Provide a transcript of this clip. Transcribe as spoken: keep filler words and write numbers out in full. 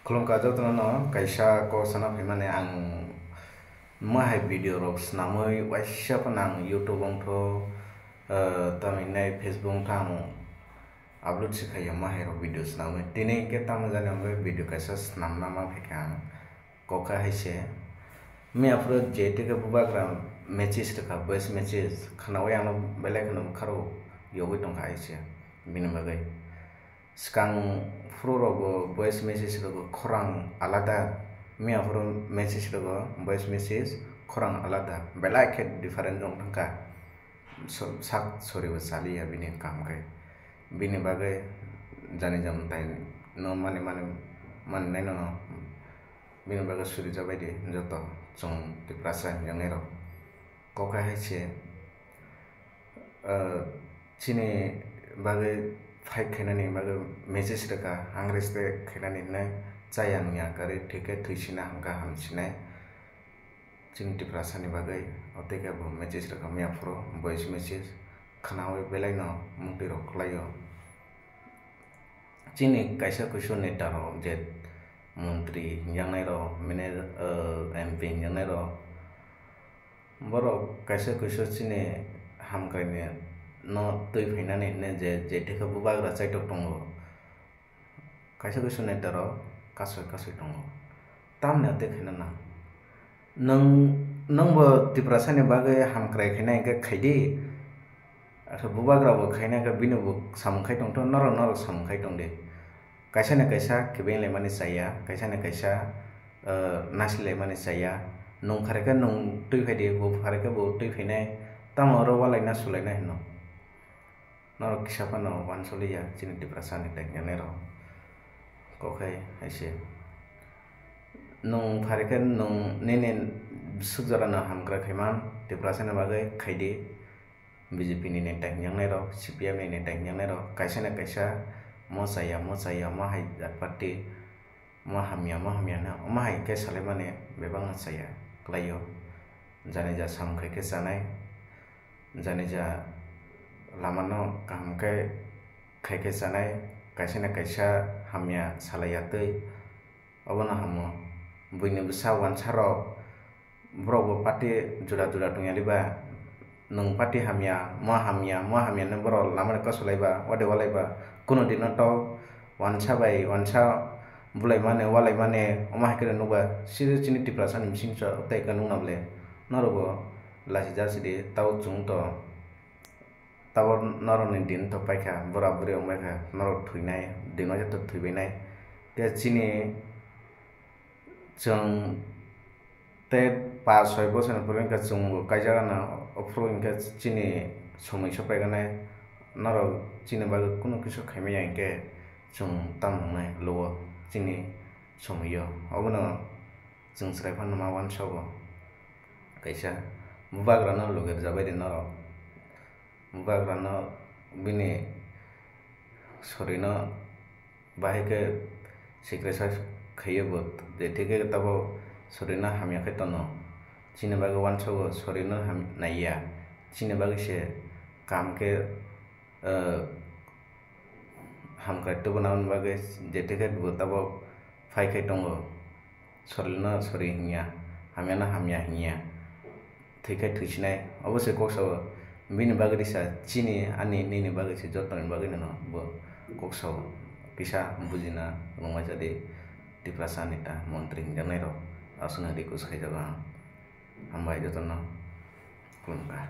Khulumkha jotono no kaisa kok sana phaimani ang mwhai video rok swnamwi waisa phano ang YouTube wngtho, eh, tamhinai Facebook wngtho ang upload se khaiya mwhai rok video swnamwi. Tini hinkhe tamo jani ang video kaisa swnamna ma phaikha ang. Kokha hai se. Miya phuru je teke bubagra message rwkha, voice message khnaui ano belai kheno bwkharok yogwi tongkha hai se. Bini bagwi. Swkang phuru rokbo voice message rwgo khorang alada. Miya phuru message rwgo voice message khorang alada. Belai khe different wng thangkha. So-, sak soribo chaliya bini kam khe. Bini bagwi jani jam tai no mani mani mani nai no. Bini bagwi suri jabai di joto chwng Tiprasa hinjaknai rok. Kokha hai se, eh, chini bagwi fight khainani bagwi message rwkha, ang respect khainani hinwi chaya nungya kwrwi thwikhe thwisina hamkha hamsinai. Chini Tiprasani bagwi o tei khe bo message rwkha miya phuru voice message khnaui belai no mukti rok kwlaio. Chini kaisa kuisu neta rok je montri hinjaknai rok, mane, eh, M P hinjaknai rok, borok kaisa kuisu chini hamkrai ni no twi phainani hinwi je, je thikhe bubagra chaitok tongo. Kaisa kaisa neta rok kasoi kasoi tongo. Tamni tei khaina nang. Nwng, nwngbo Tiprasani bagwi hamkrai khaina hinkhe khaidi. Asa bubagrabo khaina hinkhe bini bo samung khai tongtho, norok norok samung khai tongdi. Kaisa ni kaisa kebeng laimani chaya, kaisa ni kaisa, eh, nasi laimani chaya. Nwng phaikhe nwng twi phaidi, bo phaikhe bo twi phainai. Tamo oro walaina sulaina hino. Norok kisa phano uansukliya chini Tiprasani tei hinjaknai rok. Kokhai hai se. Nwng phaikhe nwng nini bwswk jorano hamkrai khaiman Tiprasani bagwi khaidi. B J P ni neta hinjaknai rok, C P M ni neta hinjaknai rok, kaisa na kaisa mo chaya, mo chaya, mo hai jat party. Omo hamya, omo hamya hwnwi, omo hai khe salaimani bebakno chaya kwlaio. Janija samung khai khe chanai, janija lamano kaham khe khai khe chanai, kaisa na kaisa hamya salaiya twi. Obono hamo. Buini bwsa uansarok Borok bo party juda juda tongya diba? Nwng party hamya, mo hamya, mo hamya hwnwi borok lama de kosolaiba, wade walaiba. Kuno dino tok uansa bai uansa bulaimani, walaimani, omo hai khe nukba. Siri chini Tiprasani bisingso tei khe nukna ble. Norok bo lachijak sidi, tabo chwng to. Tabo norokni din to paikha, bura buri wng baikha, norok thwinai, din waisa to thwibainai. Khe chini Chwng tei pash soi bosor ni pore wngkha chwng bo kaijak gana, ophuru hwnkhe chini somoi sopai gwnai, norok chini bagwi kunu kisa khaimaya hinkhe chwng tamo wngnai lugo chini somoi o. Obono chwng chwrai phano ma uansogo kaisa bubagrano logi rwjabai di norok. Bubagrano bini sorino bahai khe sikresa khaiyo bo, je thik khe tabo sorino hamya khe tono. Chini bagwi uansogo sorino ham-, naiya. Chini bagwi se kaham khe, eh, hamkrai tubuna bagwi je thik khe bo tabo phai khai tongo. Sorino sori hwnya, hamyano hamya hwnya, thwi khai thwisinai. Obo se kok sao, bini bagwi risa chini, ani, nini bagwi se, jotoni bagwi no bo kok sao. Kisa bujina rwngmani jadi Tiprasa neta montri hwnjaknai rok aswkno request khaijago ang. Hambai jotono, khulumkha.